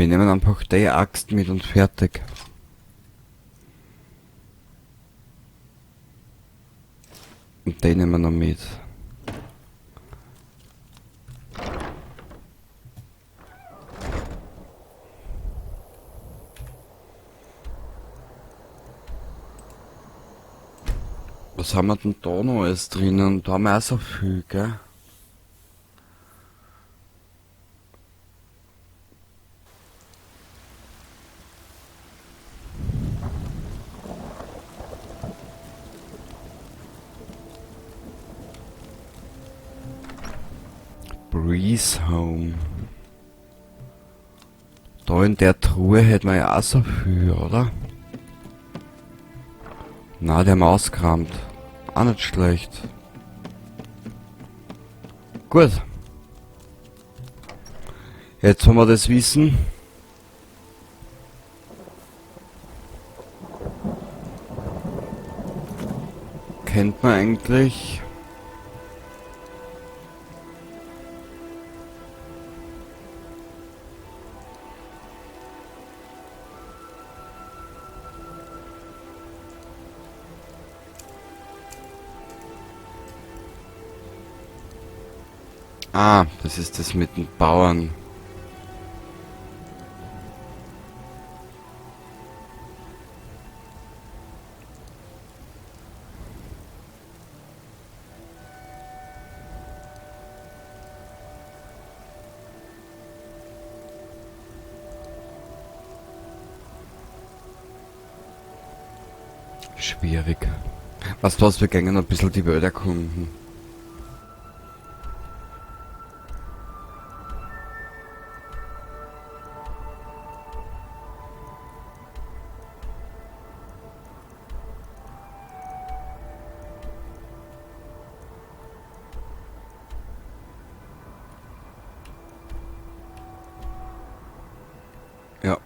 Wir nehmen einfach die Axt mit und fertig. Und den nehmen wir noch mit. Was haben wir denn da noch alles drinnen? Da haben wir auch so viel, gell? Breezehome. Da in der Truhe hätten wir ja auch so viel, oder? Na, der haben wir ausgerammt. Auch nicht schlecht. Gut. Jetzt haben wir das Wissen. Kennt man eigentlich. Ah, das ist das mit den Bauern. Schwierig. Weißt du was, wir gehen ein bisschen die Welt erkunden. Ja.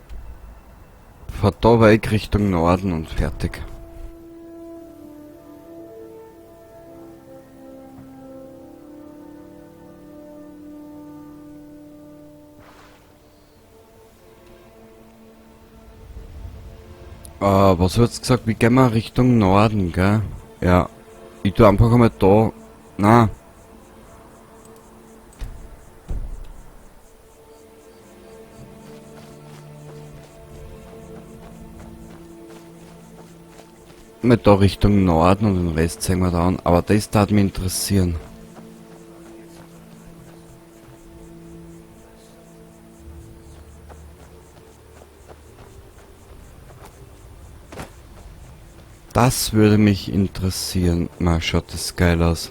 Fahr da weg Richtung Norden und fertig. Was hat's gesagt? Wir gehen mal Richtung Norden, gell? Ja. Ich tu einfach einmal da. Na. Mal da Richtung Norden und den Rest sehen wir da an. Aber das darf mich interessieren. Das würde mich interessieren. Mal schaut das geil aus.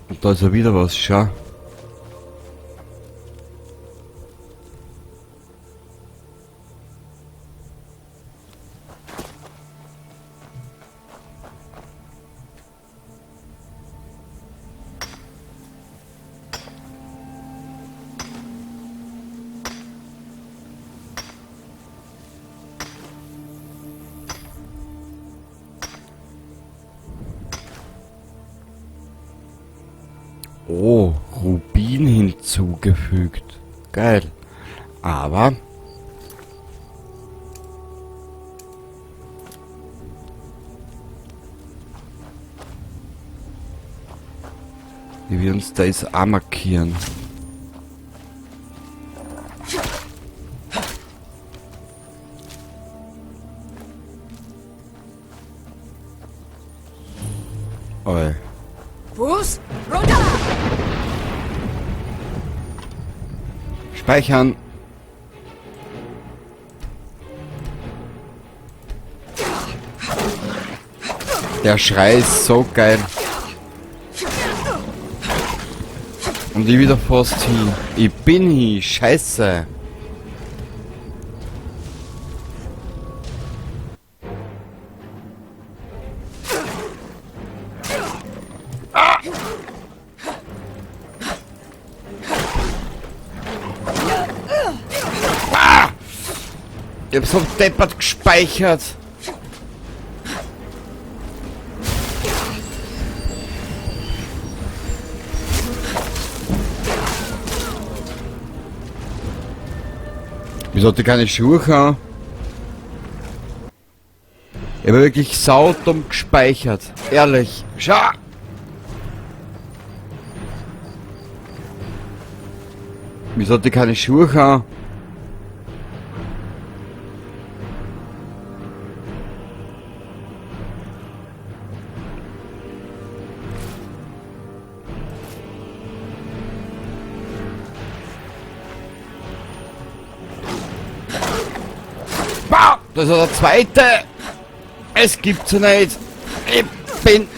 Und da ist ja wieder was, schau. Oh, Rubin hinzugefügt. Geil. Aber wir werden uns da jetzt auch markieren. Oi. Fuß runter! Speichern. Der Schrei ist so geil. Und ich wieder fast hin. Ich bin hin. Scheiße. Ah! Ah! Ich hab so deppert gespeichert. Wieso hat die keine Schuhe an? Ich habe wirklich saudumm gespeichert. Ehrlich. Schau! Wieso hat die keine Schuhe an? Bah! Das ist der zweite! Es gibt's ja nicht! Ich bin...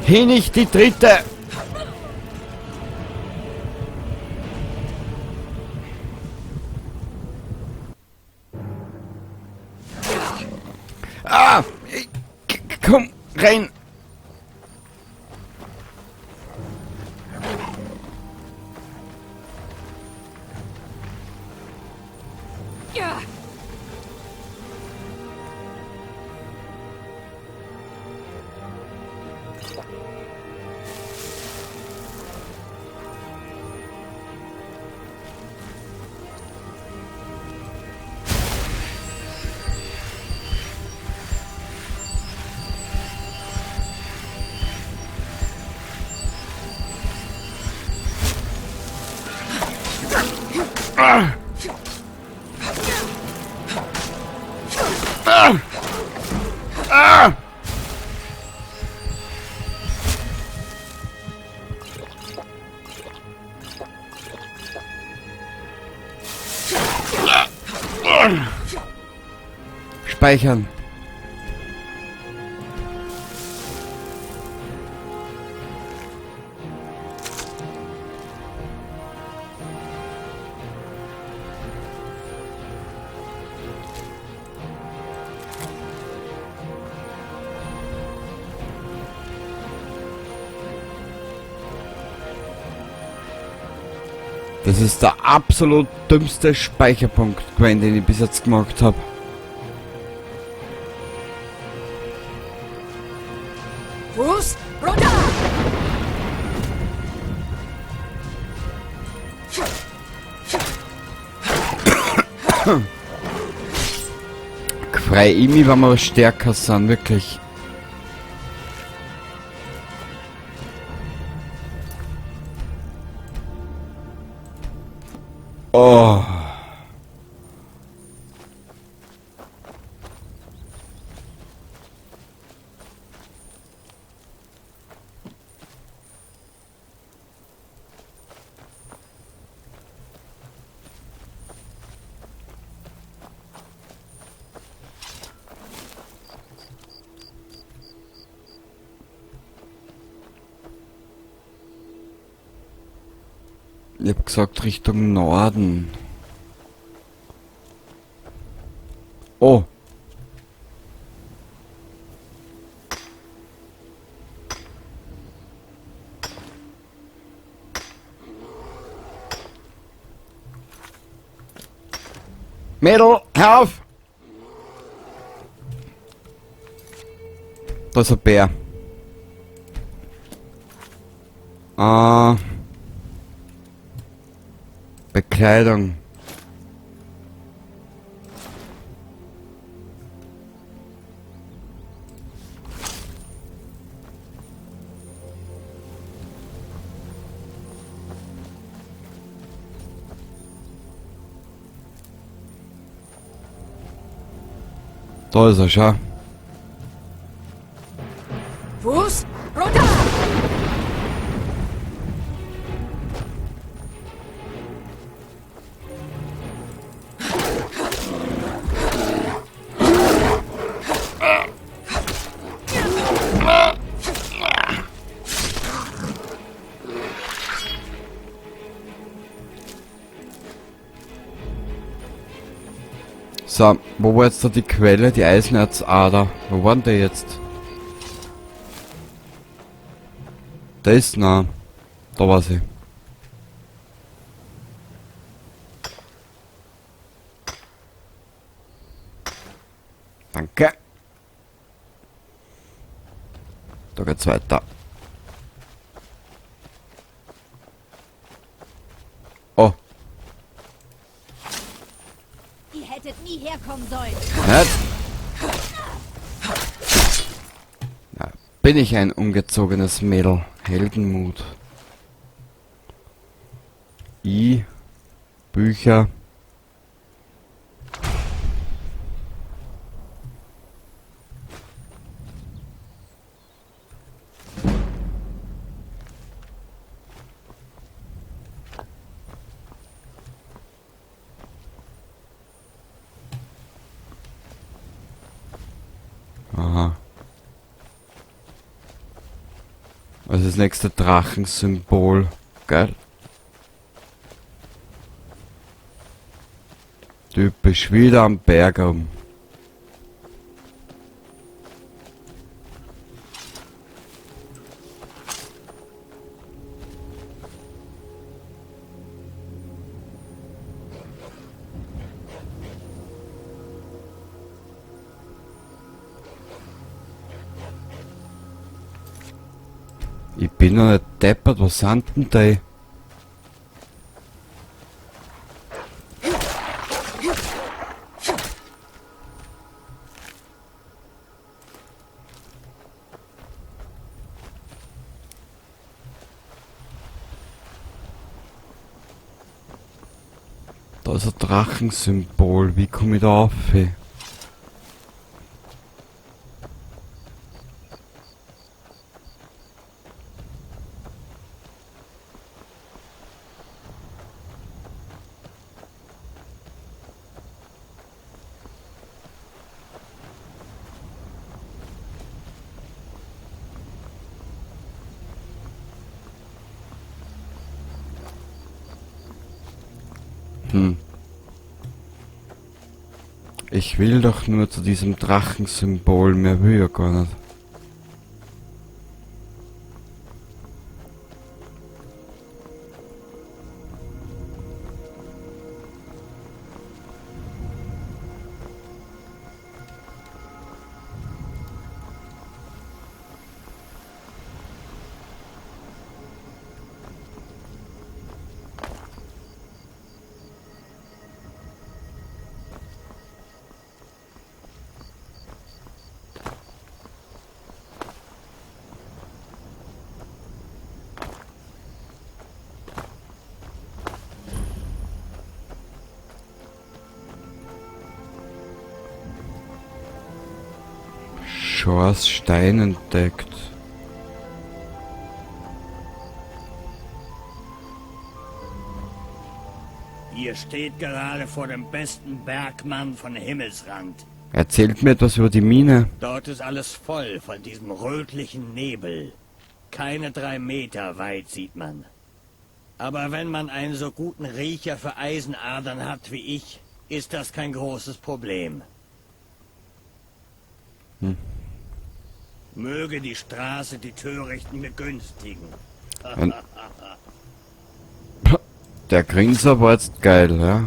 Hi nicht die dritte! Ah! Komm rein! Ja. Ah! Speichern. Das ist der absolut dümmste Speicherpunkt, gewesen, den ich bis jetzt gemacht habe. Fuß runter! Frei ich mich, wenn wir stärker sind, wirklich. Oh. Ich hab gesagt Richtung Norden. Oh. Mädel, hör auf! Da ist ein Bär. Bekleidung. Da ist er, schau. Fuß runter! So, wo war jetzt da die Quelle, die Eisenerzader? Wo war denn der jetzt? Da ist, na, da war sie. Danke. Da geht's weiter. Oh. Hättet nie herkommen sollen. Nicht? Na, bin ich ein ungezogenes Mädel. Heldenmut. I. Bücher. Aha. Also das nächste Drachensymbol. Geil. Typisch wieder am Berg oben. Ich bin noch nicht deppert, was sind denn die? Da ist ein Drachensymbol, wie komme ich da auf? Ey? Ich will doch nur zu diesem Drachensymbol, mehr will ich ja gar nicht. Schors Stein entdeckt. Ihr steht gerade vor dem besten Bergmann von Himmelsrand. Erzählt mir etwas über die Mine. Dort ist alles voll von diesem rötlichen Nebel. Keine 3 Meter weit sieht man. Aber wenn man einen so guten Riecher für Eisenadern hat wie ich, ist das kein großes Problem. Möge die Straße die Törichten begünstigen. Der Grinser war jetzt geil, ja?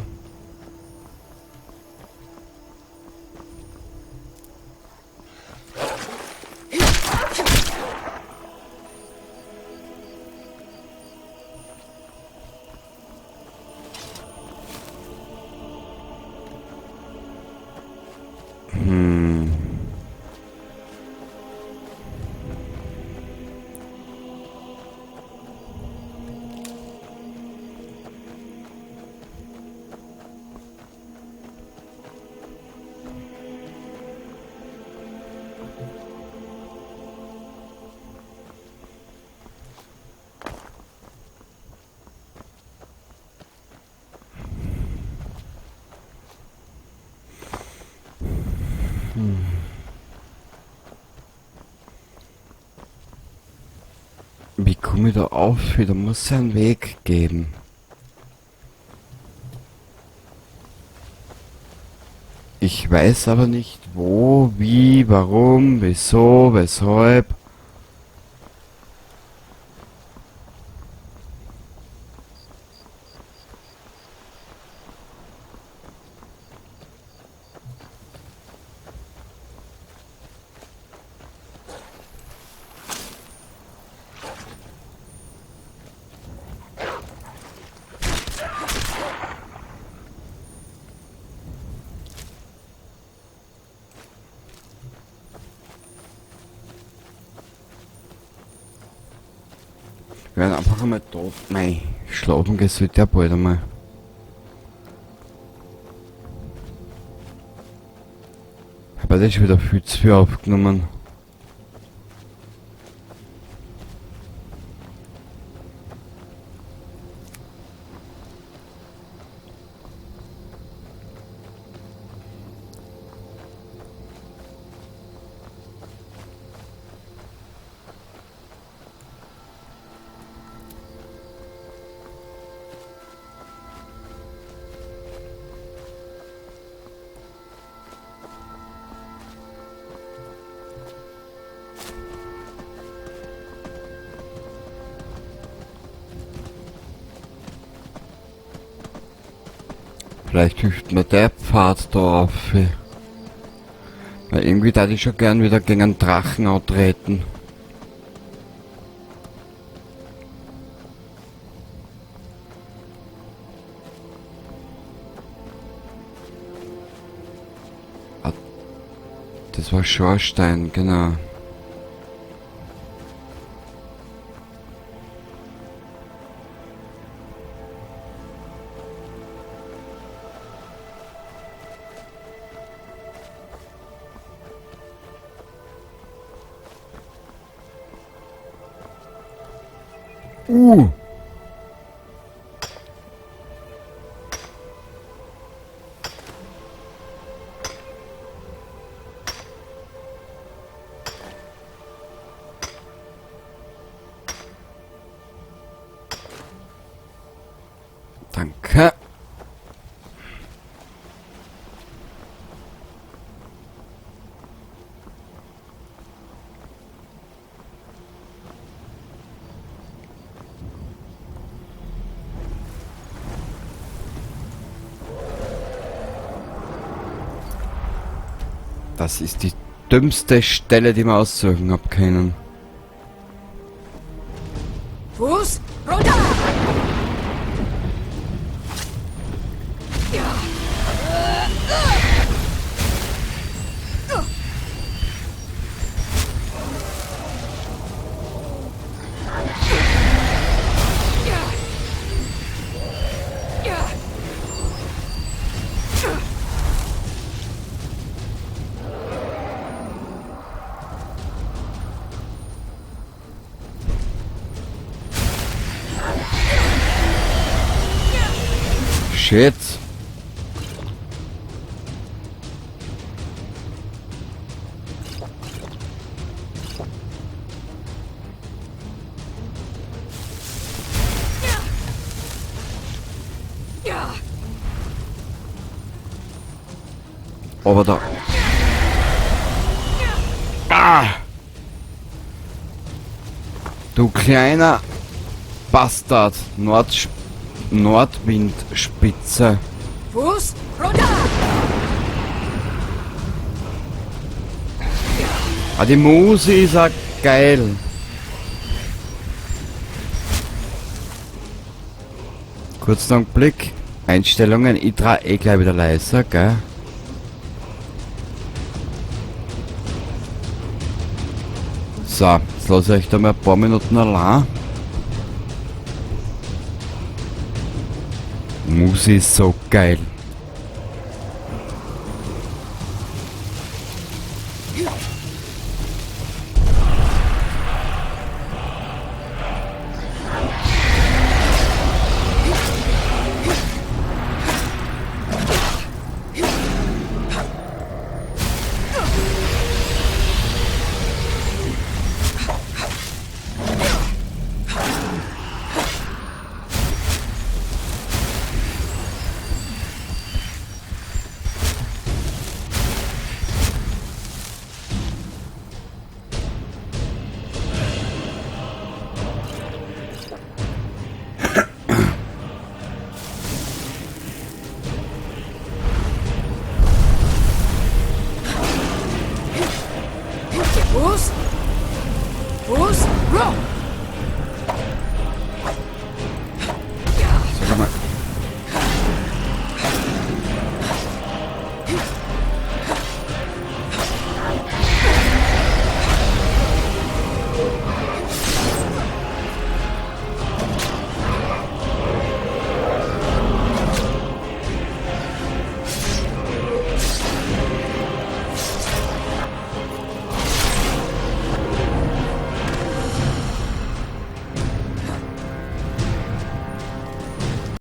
Wie komme ich da auf? Da muss es einen Weg geben. Ich weiß aber nicht wo, wie, warum, wieso, weshalb. Wir werden einfach einmal tot. Nein, schlafen gehen sollte ja bald einmal. Ich habe das schon wieder viel zu viel aufgenommen. Vielleicht hilft mir der Pfad da auf. Weil irgendwie da ich schon gern wieder gegen einen Drachen antreten. Ah, das war Schornstein, genau. Danke. Das ist die dümmste Stelle, die man aussuchen hab können. Fuß runter! Ja. Ja. Ja. Shit. Ja. Aber da. Ah! Du kleiner Bastard. Nordwindspitze. Fuß runter! Ah, die Musi ist auch geil. Kurzen Augenblick. Einstellungen. Ich trage eh gleich wieder leiser, gell? So, jetzt lasse ich euch da mal ein paar Minuten allein. Musi ist so geil.